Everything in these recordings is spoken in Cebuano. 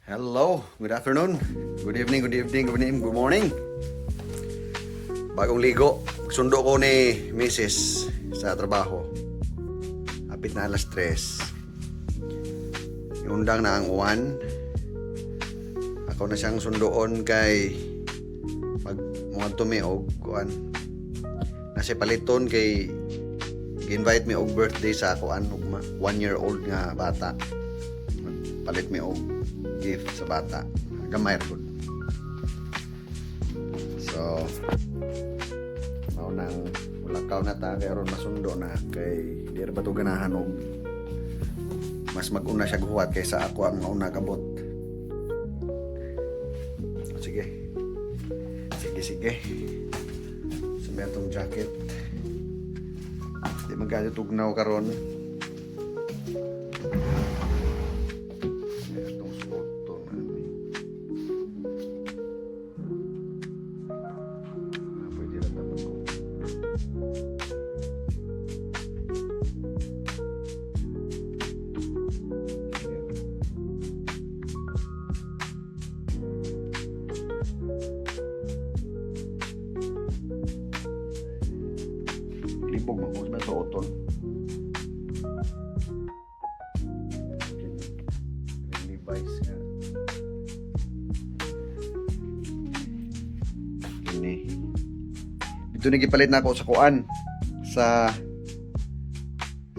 Hello, good afternoon, good evening, good evening, good evening, good morning. Bagong ligo, sundo ko ni Mrs. sa trabaho. Hapit na alas 3. Iundang na ang 1. Ako na siyang sundoon kay pag mga tumi og kuan. Nasa paliton kay gi-invite mi og birthday sa kuan og 1 year old nga bata. Palit mi og gift sa bata. Gamay ra gud. So, mao nang mulakaw na ta kay aron masundo na, kay di ra ba to ganahan og mas mag-una siya guhuwat kaysa ako ang mauna kabot. Sige. Sige, sige. Sa may atong jacket. Di man kayo tugnaw karon. May atong suoton ani. Ah, pwede ra ta mag- Libog man kung sa suoton. Levi's nga. Ini. Dito ni gipalit na ako sa kuan sa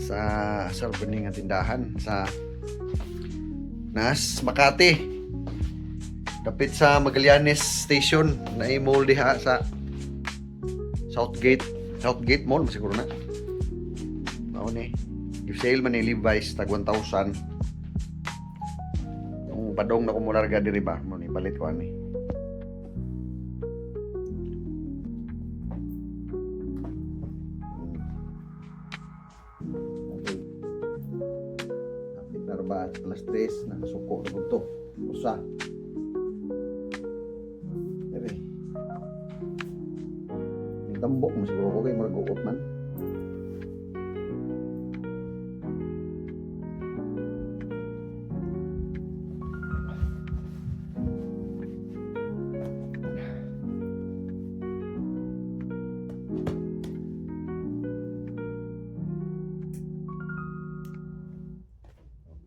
ba nga tindahan sa Nas Makati. Dapit sa Magallanes Station na mall diha sa Southgate Southgate Mall siguro na. Mao ni. Give sale man ni Levi's tag 1,000. Yung padong na kumularga diri ba mo ni palit ko ani. Okay. Hapit na ba alas 3, nakasuko na to. Usa. Diri. Tambok mo siguro ko kay murag uot man.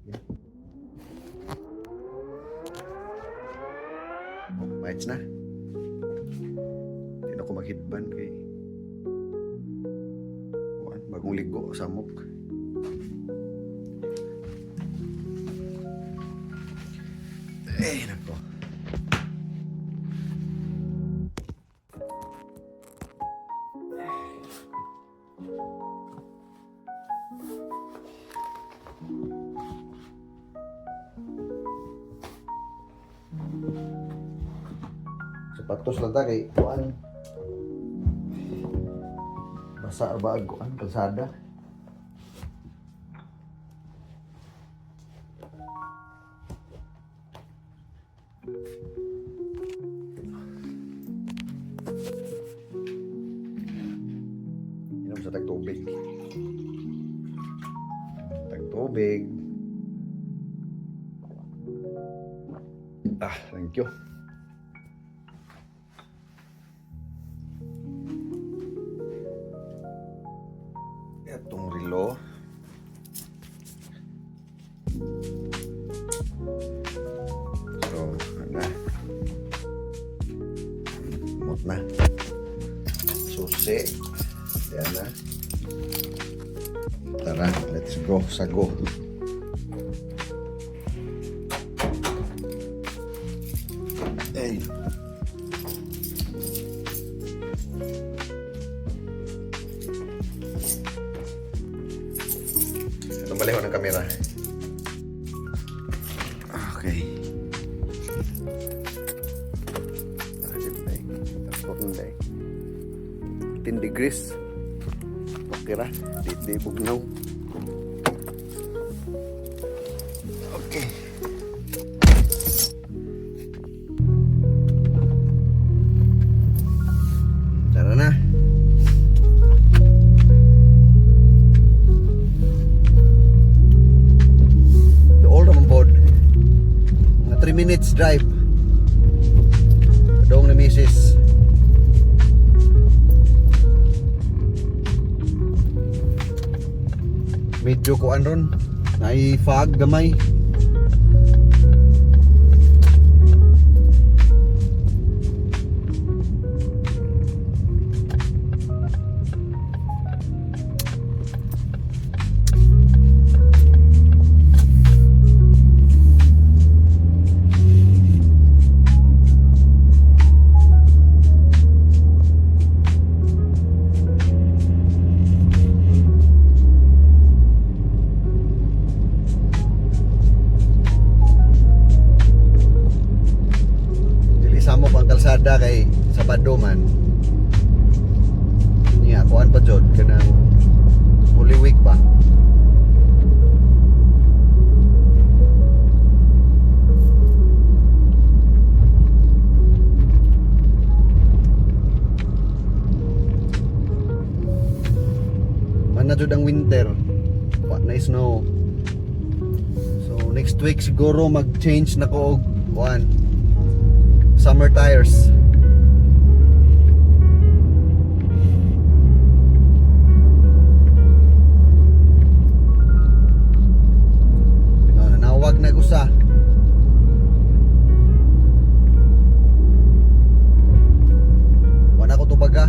Okay. Oh, bites na. Hindi na ko maghidban kay kuan, bagong ligo samok. Eh, nako. Sapatos lang ta kay kuan. Basa ba ang kuan kalsada? Inom sa tagtubig. Tagtubig. Ah, thank you. Itong relo. So, ano na. Mot na. Susi. Yan na. Tara, let's go. Sago. Ay. Itong baliho ng kamera. Okay. Transport na dahil. 10 degrees. Okay ra. Di, di bugnaw. Okay. Tara na. Dool naman pod. Mga 3 minutes drive. Padong na misis. Medyo kuan ron. Naay fog gamay. Dili samok ang kalsada kay Sabado man. Niya kuan pa jud kanang Holy Week pa. Man na jud ang winter. Wa na snow. So next week siguro mag-change na ko og kuan summer tires. No, nanawag na gusa. Wala ko tubaga.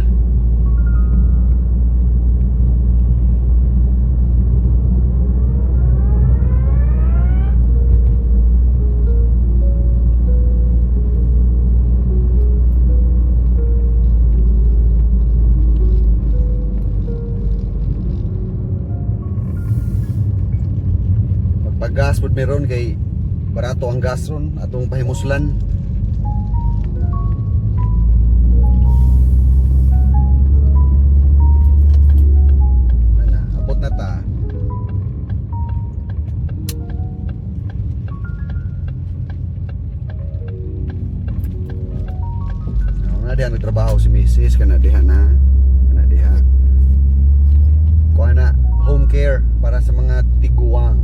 Magpagas pud meron kay barato ang gas ron atong pahimuslan. Ana, abot na ta. Ako na diha nagtrabaho si Mrs. Kana diha na. Kana diha. Kuha na home care para sa mga tiguang.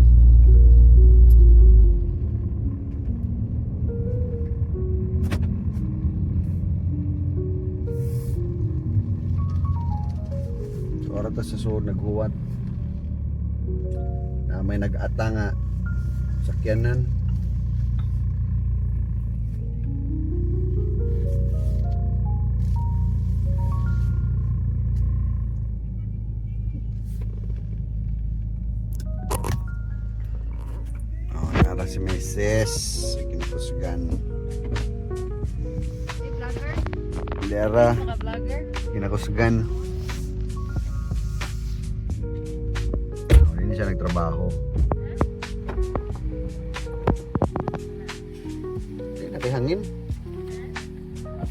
So ara ta sa suod naghuwat. Na may nag-ata nga sakyanan. Oh, nara si Mrs. Sa kinakusgan. Hey, vlogger? Lera, Mga vlogger? kinakusgan. Oh, hindi siya nagtrabaho. Hindi na kay hangin.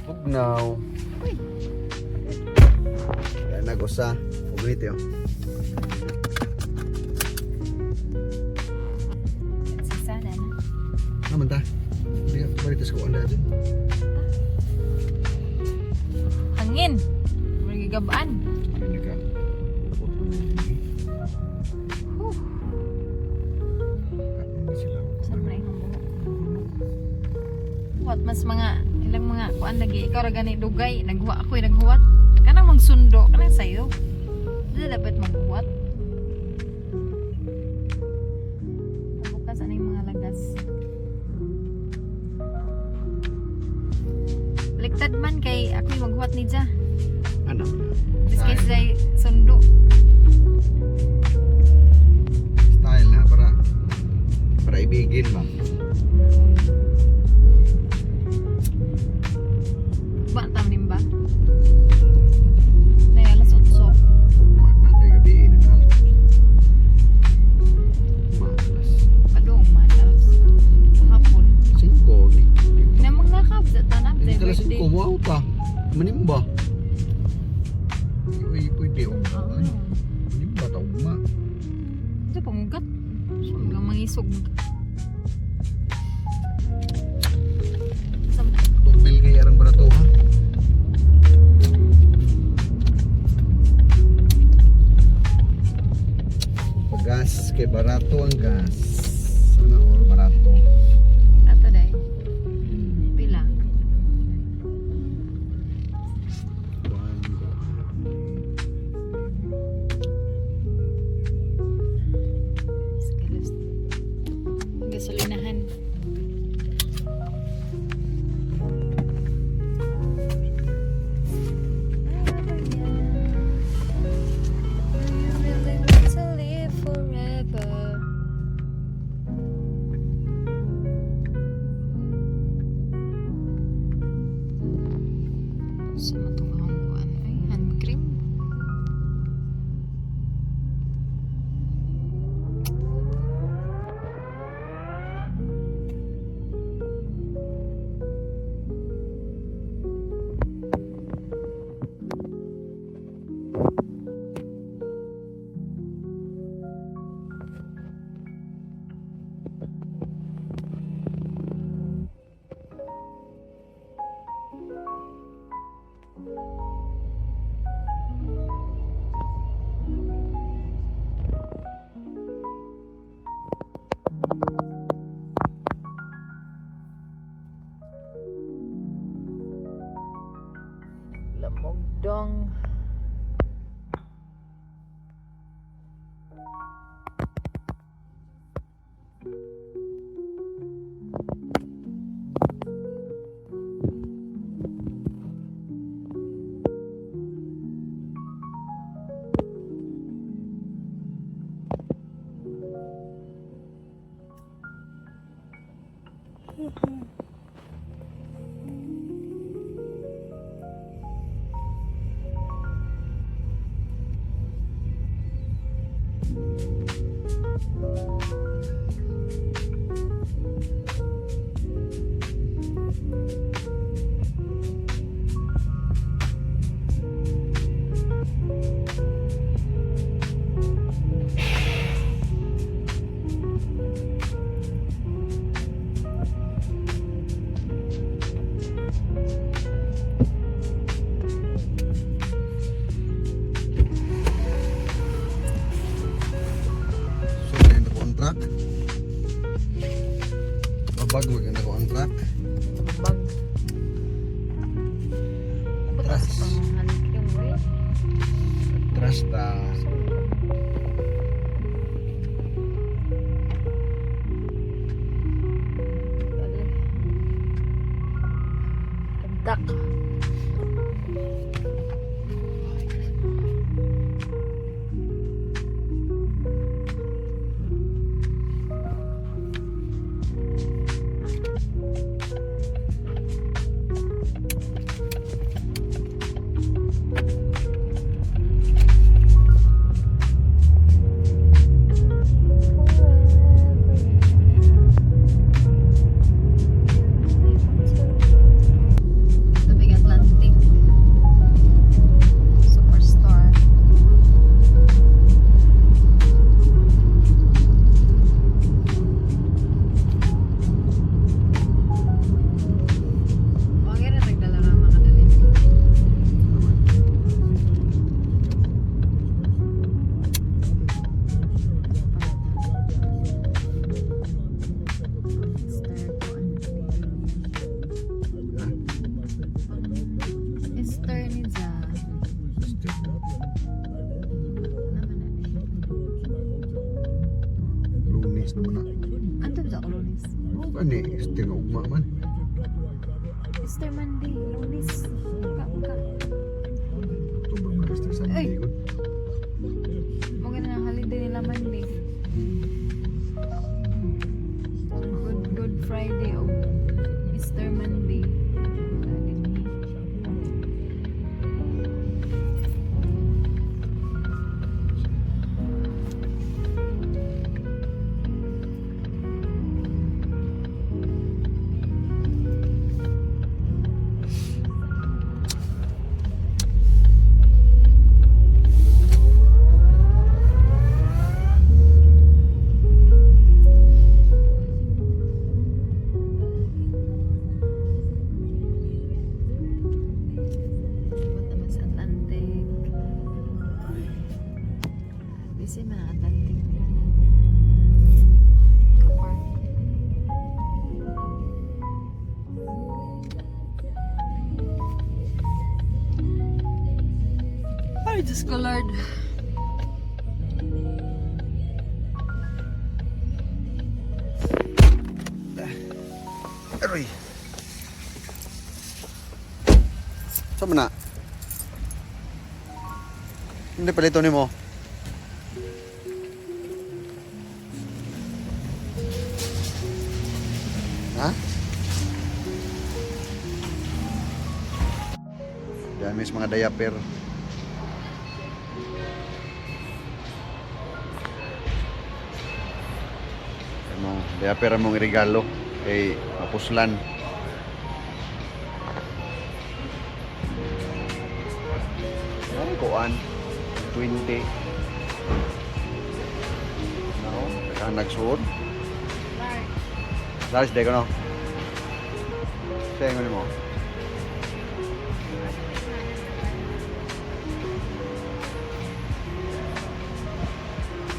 Tugnaw. Kaya nag-usa. Ugnit yun. Sana na. Naman ta. Hindi ka balik sa kuwan dyan. Hangin! Magigabaan. Hindi ka. Takot mo na yun. Whew. Hindi sila. Saan mo na yung buhok? What mas mga ilang mga kuan lagi ikaw ra gani dugay naghuwa ako naghuwat kanang magsundo kanang sayo di dapat maghuwat. Bukas ano yung mga lagas. Baliktad man kay ako yung maghuwat ni Ja. Ano? Biskay siya sundo. Style na para para ibigin ba? Ba tam nimba? Nay alas 8. Ma na kay gabi na na. Malas. Padung man alas hapon. 5 ni. Namang nakab sa tanab Hindi sa alas birthday. 5 mo out ah. Manimba. Uy, pwede oh. Ah. Ano? Manimba ta ugma. Ito pangugat. Hanggang mangisog. Sa Tumbil kay arang barato ha. Gas kay barato ang gas. Sana all barato. ato day. Sa matong akong kuan ay hand cream. Lamog dong. So, ganda ko ang truck. Babag, maganda ko ang truck. Bag. Atras. Pang hand cream oy. Atras ta. Tagdak. Tubig Atlantic Superstore. Okay na nagdala ka makadali. Star ko ano Esther ni Ja. Naman na ni. Lunes naman na. Anto ba ako Lunes? Oh, gani, este nga ugma man. Easter Monday, Lunes. Ka ka. October man, Easter Sunday. Ay. Good. Mo na ang holiday nila Monday. Good Friday o Easter Monday. Lagi ni. Punta man sa Atlantic. Busy man ang Atlantic. Ka-park. Ay, Diyos ko, Lord. Aroy. Sa man na? Hindi palito nimo. Ha? Dami sa mga diaper. Among diaper among regalo kay mapuslan. Ay, kuan. 20. No, kaya nagsuot. Large day ko no. Sa'yo mo.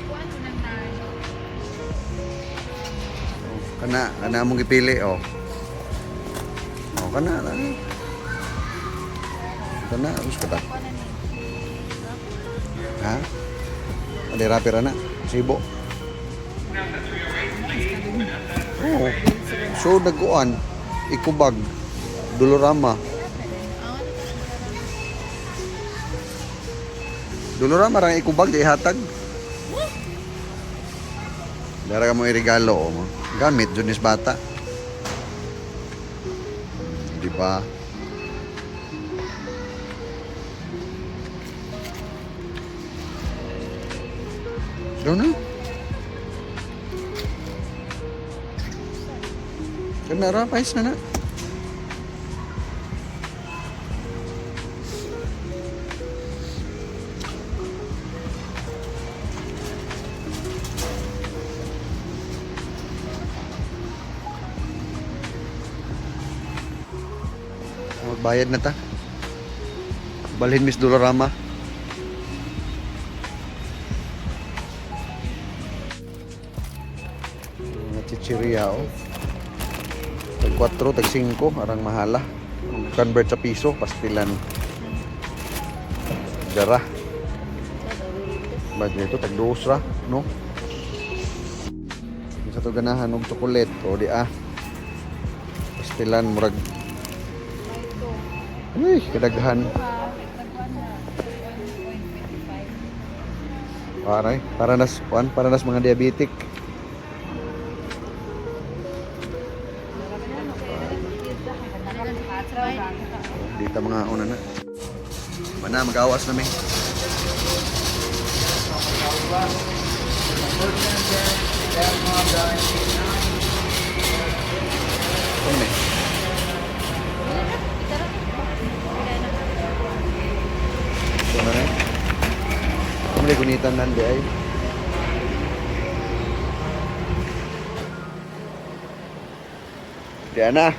Kuan ko ng large. Oh, kana, kana among gipili oh. Oh, kana na. Kana, us ka ta. Kuan na ni. Ha? Adi rapira na. Sibo. Oh. So nagkuan ikubag Dolorama. Dolorama ra ang ikubag di hatag. Dara ka mo iregalo oh. Gamit jud nis bata. Di ba? Doon na. Kana ra pais na na. Magbayad na ta. Balhin Miss Dolorama. Mga chichirya oh. Tag 4, tag 5, arang mahala. Kung convert sa piso, pastilan. Jara. Ba dito tag 2 ra, no? Kung sa to ganahan og tsokolet o di ah. Pastilan murag uy, kadaghan. Paray, para nas kuan, para nas mga diabetic. Oh, dito mga una na. Mana magawas na mi. Ano ni? Ito na rin. Ano ni gunitan nan di ay? Di ana.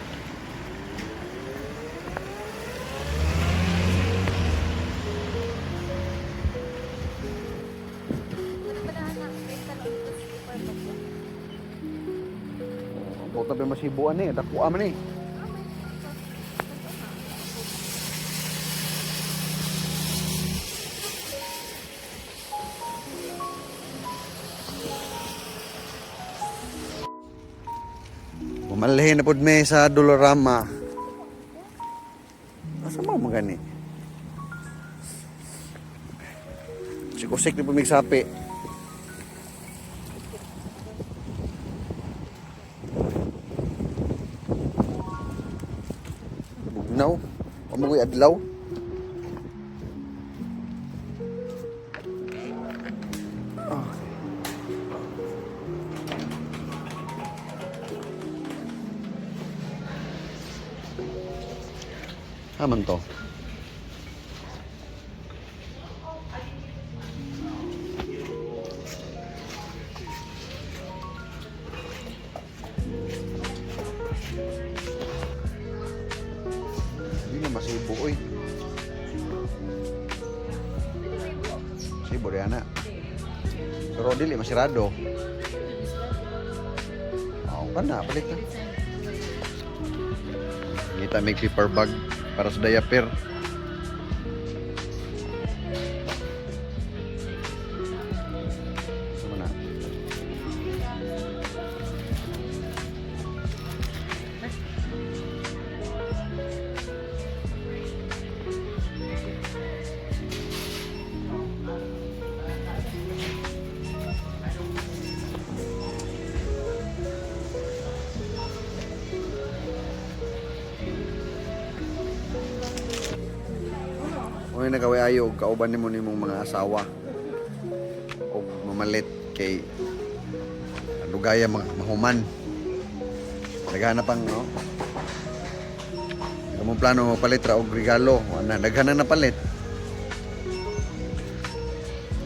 Ang puta ba masibuan eh. Dakuha man eh. Pumalhin na pud mi sa Dolorama. Asa mo magani? Sikusik ni pumigsapi. Bugnaw. Pamugoy adlaw. Haman to. Hindi na masibo, oy. Sibo, di ana. Pero dili, masirado. Oo ka na, palit na. Kita may paper bag para sa diaper. Ano na? May nagaway ayo og kauban nimo nimong mga asawa. Og mamalit kay lugaya mga mahuman. Daghan na pang no. Among plano palit ra og regalo. Ana daghan na napalit.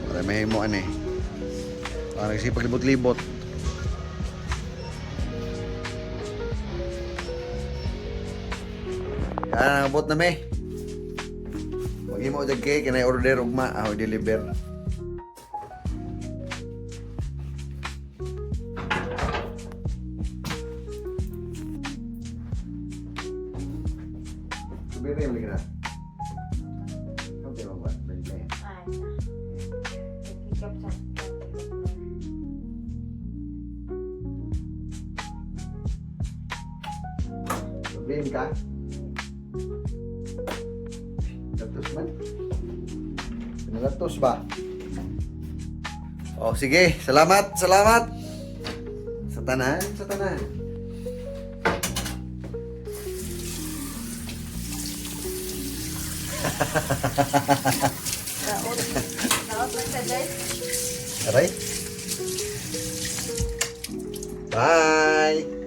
Wala mahimo ani. Para kasi paglibot-libot. Yan, abot na me. Maghimo og cake, kanay order ugma, ako deliver. Subiri mo na. Okay, mo ba? Bente. Ay. Pick up sa. Sabihin ka? Latos man. Pinalatos ba? Oh, sige. Salamat, salamat. Sa tanan, sa tanan. Kaot. Kaot lang sa guys. Aray. Bye.